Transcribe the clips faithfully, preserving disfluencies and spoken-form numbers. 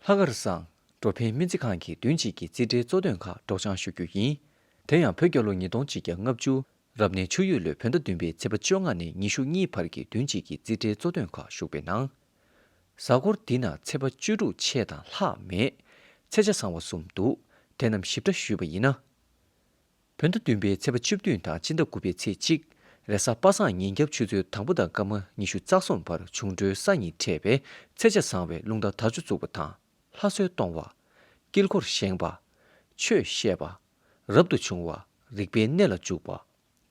ལྷག་དཀར་བཟང་། འགྲོ་ཕན་སྨན་རྩིས་ཁང་གི་བདུན་གཅིག་གི་རྩིས་ཁྲའི་གཙོ་དོན་ཁག་སྒྲོག་སྦྱང་ཞུ་རྒྱུ་ཡིན། དེ་ཡང་བོད་རྒྱལ་ལོ་ཉིས་སྟོང་གཅིག་བརྒྱ་ལྔ་བཅུ། རབ་གནས་ཆུ་ཡོས་ལོའི་བོད་ཟླ་བདུན་པའི་ཚེས་པ་བཅོ་ལྔ་ནས་ཉི་ཤུ་གཉིས་བར་གྱི་བདུན་གཅིག་གི་རྩིས་ཁྲའི་གཙོ་དོན་ཁག་ཞུགས་པའི་ནང་། གཟའ་འཁོར་འདི་ན་ཚེས་པ་བཅུ་དྲུག་ཆད་དང་ལྷག་མེད། ཚེས་ཆ་བཟང་བ་གསུམ་འདུག་དེ་རྣམས་ཞིབ་ཕྲ་ཞུས་པ་ཡིན་ན། བོད་ཟླ་བདུན་པའི་ཚེས་པ་བཅུ་བདུན་དང་སྤྱི་ཟླ་དགུ་པའི་ཚེས་གཅིག་རེས་གཟའ་པ་སངས་ཉིན་རྒྱབ་ཆུ་ཚོད་དང་པོ་དང་སྐར་མ་ཉི་ཤུ་རྩ་གསུམ་བར་འབྱུང་འཕྲོད་ས་གཉིས་འཕྲད་པས་ཚེས་ཆ་བཟང་བའི་རླུང་རྟ་དར་ལྕོག་བཙུགས་པ་དང་། ལྷ་གསོལ་གཏོང་བ། དཀྱིལ་འཁོར་བཞེངས་པ། ཆོས་བཤད་པ། རབ་ཏུ་བྱུང་བ། རིག་པའི་གནས་ལ་འཇུག་པ།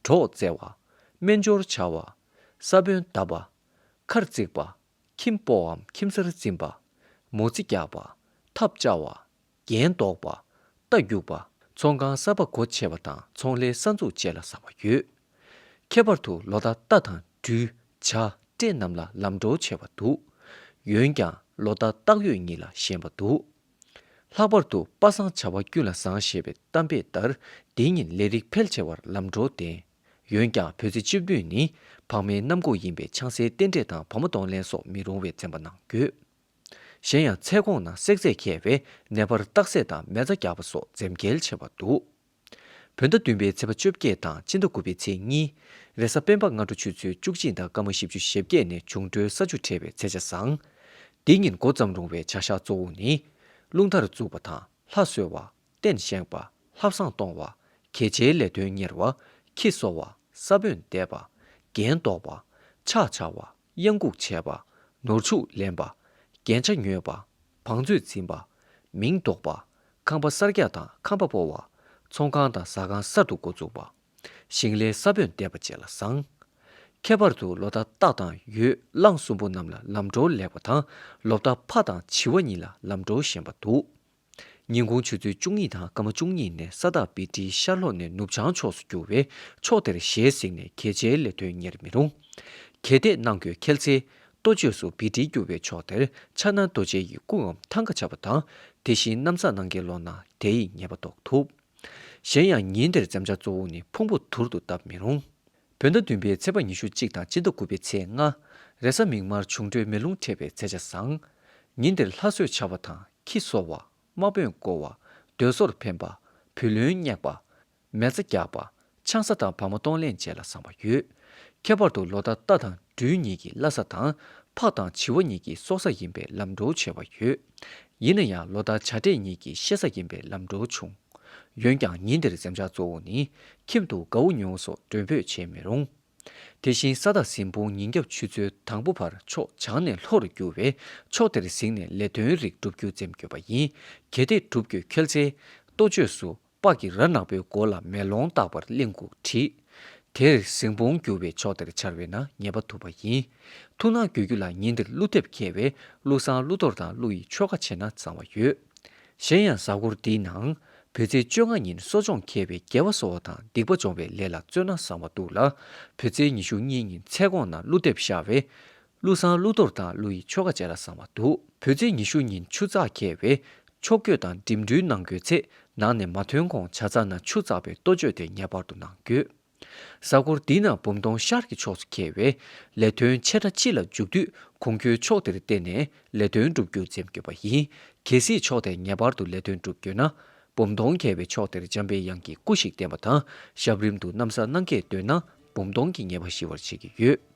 གྲོགས་བཙལ་བ། སྨན་སྦྱོར་བྱ་བ། ས་བོན་བཏབ་པ། མཁར་བརྩིགས་པ། ཁྱིམ་སྤོའམ་ཁྱིམ་གསར་འཛིན་པ། མོ་རྩིས་རྒྱག་པ། ཐབ་བཅའ་བ། རྒྱན་འདོགས་པ། རྟ་རྒྱུག་པ། ཚོང་ཁང་གསར་པ་སྒོ་ཕྱེ་བ་དང་ཚོང་ལས་གསར་འཛུགས་བཅས་ལ་བཟང་བ་ཡོད། ཁྱད་པར་དུ་ལོ་རྟགས་རྟ་དང་སྦྲུལ། བྱ། སྤྲེལ་རྣམས་ལ་ལམ་འགྲོ་ཆེ་བ་འདུག་འོན་ཀྱང་ལོ་རྟགས་སྟག་ཡོས་གཉིས་ལ་ཞན་པ་འདུག་ལྷག་པར་དུ་པ་སངས་བྱ་བ་ཀུན་ལ་བཟང་ཞེས་པའི་གཏམ་དཔེ་ལྟར་འདི་ཉིན་ལས་རིགས་འཕེལ་ཆེ་བར་ལམ་འགྲོ་ལྡན། འོན་ཀྱང་བོད་ཚེས་བཅུ་བདུན་ནི་བག་མའི་གནམ་སྒོ་ཡིན་པས་ཆང་སའི་རྟེན་འབྲེལ་དང་བ་མོ་གཏོང་ལེན་སོགས་མི་རུང་བའི་འཛེམ་པ་གནང་དགོས། གཞན་ཡང་ཚལ་གོང་ན་བསྲེག་རྫས་མཁས་པས་ནད་པར་རྟགས་གསལ་དང་མེ་བཙའ་རྒྱག་པ་སོགས་འཛེམ་གེལ་ཆེ་བ་འདུག་བོད་ཟླ་བདུན་པའི་ཚེས་པ་བཅོ་བརྒྱད་དང་སྤྱི་ཟླ་དགུ་པའི་ཚེས་གཉིས། རེས་གཟའ་སྤེན་པ་སྔ་དྲོ་ཆུ་ཚོད་བཅུ་གཅིག་དང་སྐར་མ་བཞི་བཅུ་ཞེ་བརྒྱད་ནས་འབྱུང་འཕྲོད་ས་བཅུ་འཕྲད་པའི་ཚེས་ཆ་བཟང་། འདི་ཉིན་འགོ་བརྩམས་རུང་བའི་བྱ་བཞག་གཙོ་བོ་ནི། རླུང་རྟར་འཛུགས་པ་དང་ལྷ་གསོལ་བ། རྟེན་བཞེངས་པ། ལྷ་བསང་གཏོང་བ། གལ་ཆེའི་ལས་དོན་གཉེར་བ། ཁྱི་གསོ་བ། ས་བོན་འདེབས་པ། རྒྱན་འདོགས་པ། ཕྱག་བྱ་བ། གཡང་འགུགས་བྱས་པ། ནོར་ཕྱུགས་ལེན་པ། རྒྱན་ཆ་ཉོས་པ། བང་མཛོད་འཛིན་པ། མིང་འདོགས་པ། ཁང་པ་གསར་རྒྱག་དང་ཁང་པ་སྤོ་བ། ཚོང་ཁང་དང་ཟ་ཁང་གསར་དུ་འགོ་འཛུགས་པ། ཞིང་ལས་ས་བོན་འདེབས་པ་བཅས་ལ་བཟང་། ཁྱད་པར་དུ་ལོ་རྟགས་སྟག་དང་ཡོས་གླང་གསུམ་པོ་རྣམས་ལ་ལམ་འགྲོ་ལེགས་པ་དང་ལོ་རྟགས་ཕག་དང་བྱི་བ་གཉིས་ལ་ལམ་འགྲོ་ཞན་པ་འདུག་ཉིན་གུང་ཆུ་ཚོད་བཅུ་གཉིས་དང་སྐར་མ་བཅུ་གཉིས་ནས་ས་བདག་བི་ཏྲིའི་ཤར་ལྷོ་ནས་ནུབ་བྱང་ཕྱོགས་སུ་རྒྱུ་བས་ཕྱོགས་དེར་ཞལ་གཟིགས་ནས་གལ་ཆེའི་ལས་དོན་གཉེར་མི་རུང་། གལ་ཏེ་གནང་དགོས་ཁེལ་ཚེ། ལྟོ་ཆོས་སུ་བི་ཏྲི་རྒྱུ་བའི་ཕྱོགས་དེར་ཕྱག་ན་རྡོ་རྗེ་ཡི་སྐུའམ་ཐང་ག་བྱ་བ་དང་དེ་བཞིན་གནམ་ས་ནང་གི་ལོ་ན་དེ་ཡི་ཉེས་པ་ཟློག་ཐུབ། གཞན་ཡང་ཉིན་དེར་འཛེམ་བྱ་གཙོ་བོ་ནི་ཕུང་པོ་དུར་དུ་བཏབ་མི་རུང་། བོད་ཟླ་བདུན་པའི་ཚེས་པ་ཉི་ཤུ་གཅིག་དང་སྤྱི་ཟླ་དགུ་པའི་ཚེས་ལྔ། རེས་གཟའ་མིག་དམར་འབྱུང་འཕྲོད་མེ་རླུང་འཕྲད་པའི་ཚེས་ཆ་བཟང་། ཉིན་དེར་ལྷ་གསོལ་བྱ་བ་དང་ཁྱི་གསོ་བ། དམག་དཔོན་བསྐོ་བ། སྡོད་སོར་འཕེན་པ། བུ་ལོན་བསྙེགས་པ། མེ་བཙའ་རྒྱག་པ། ཆང་ས་དང་བ་མོ་གཏོང་ལེན་བཅས་ལ་བཟང་བ་ཡོད། ཁྱད་པར་དུ་ལོ་རྟགས་རྟ་དང་སྦྲུལ་གཉིས་ཀྱི་བླ་གཟའ་དང་ཕག་དང་བྱི་བ་གཉིས་ཀྱི་སྲོག་གཟའ་ཡིན་པས་ལམ་འགྲོ་ཆེ་བ་ཡོད། ཡིན་ན་ཡང་ལོ་རྟགས་བྱ་སྤྲེལ་གཉིས་ཀྱི་གཤེད་གཟའ་ཡིན་པས་ལམ་འགྲོ་ཆུང་། འོན་ཀྱང་ཉིན་དེར་འཛེམ་བྱ་གཙོ་བོ་ནི་ཁྱིམ་དུ་དགའ་བོ་ཉུང་སོགས་མགྲོན་འབོད་བྱེད་མི་རུང་། དེ་བཞིན་ས་བདག་སྲིན་སྤུང་ཉིན་རྒྱབ་ཆུ་ཚོད་དང་པོ་བར་ཕྱོགས་བྱང་ནས་ལྷོ་རུ་རྒྱུ་བས་ཕྱོགས་དེར་གཟིགས་ནས་ལས་དོན་རིགས་བསྒྲུབ་རྒྱུ་འཛེམ་དགོས་པ་ཡིན། གལ་ཏེ་བསྒྲུབ་དགོས་ཁེལ་ཚེ། ལྟོ་ཆོས་སུ་སྤགས་ཀྱི་ར་ནག་པོའི་མགོ་ལ་མེ་ལོང་བཏགས་པར་གླིང་དགུ་བྲིས། དེར་སྲིན་སྤུང་རྒྱུ་བའི་ཕྱོགས་དེར་འཆར་བས་ན་ཉེས་པ་ཐུབ་པ་ཡིན། ཐུགས་སྣང་དགོས་རྒྱུ་ལ་ཉིན་དེར་ཀླུ་འདེབས་མཁས་པས་ཀླུ་བསང་ཀླུ་གཏོར་དང་ཀླུ་ཡི་ཆོ་ག་བྱས་ན་བཟང་བ་ཡོད། གཞན་ཡང་གཟའ་འཁོར་འདིའི་ནང་བོད་ཚེས་བཅོ་ལྔ་ཉིན་གསོ་སྦྱོང་མཁས་པའི་དགེ་བ་གསོ་བ་དང་སྡིག་པ་སྦྱོང་བའི་ལས་ལ་བརྩོན་ན་བཟང་བ་འདུག་ལ། བོད་ཚེས་ཉི་ཤུ་གཉིས་ཉིན་ཚལ་གོང་ན་ཀླུ་འདེབས་ཤར་བས། ཀླུ་བསང་ཀླུ་གཏོར་དང་ཀླུ་ཡི་ཆོ་ག་བཅས་ལ་བཟང་བ་འདུག་བོད་ཚེས་ཉི་ཤུ་ཉིན་ཆུ་ཚགས་མཁས་པས་ཕྱོགས་བསྐྱོད་དང་འགྲིམ་འགྲུལ་གནང་དགོས་ཚེ་ནང་ནས་མ་ཐོན་གོང་ཇ་ཚགས་ན་ཆུ་བཙགས་པའི་ལྟོ་ཆོས་དེ་ངེས་པར་དུ་གནང་དགོས། གཟའ་འཁོར་འདིའི་ནང་འབུམ་སྟོང་ཤར་གྱི་ཕྱོགས་སུ་མཁས་པས་ལས་དོན་ཆེ་ཕྲ་སྤྱི་ལ་འཇུག་དུས་གོང་གི་ཕྱོགས་དེར་བརྟེན་ནས་ལས་དོན་བསྒྲུབ་རྒྱུ་འཛེམ་དགོས་པ་ཡིན། གལ་སྲིད་ཕྱོགས་དེར་ངེས་པར་དུ་ལས་དོན་བསྒྲུབ་དགོས་ན། འབུམ་སྟོང་མཁས་པའི་ཕྱོགས་དེར་འཇམ་པའི་དབྱངས་ཀྱི་སྐུ་ཞིག་བསྟན་པ་དང་ཞབས་རིམ་དུ་གནམ་ས་སྣང་གས་འདོན་ན་འབུམ་སྟོང་གི་ཉེས་པ་ཞི་བར་བྱེད་ཀྱི་ཡོད།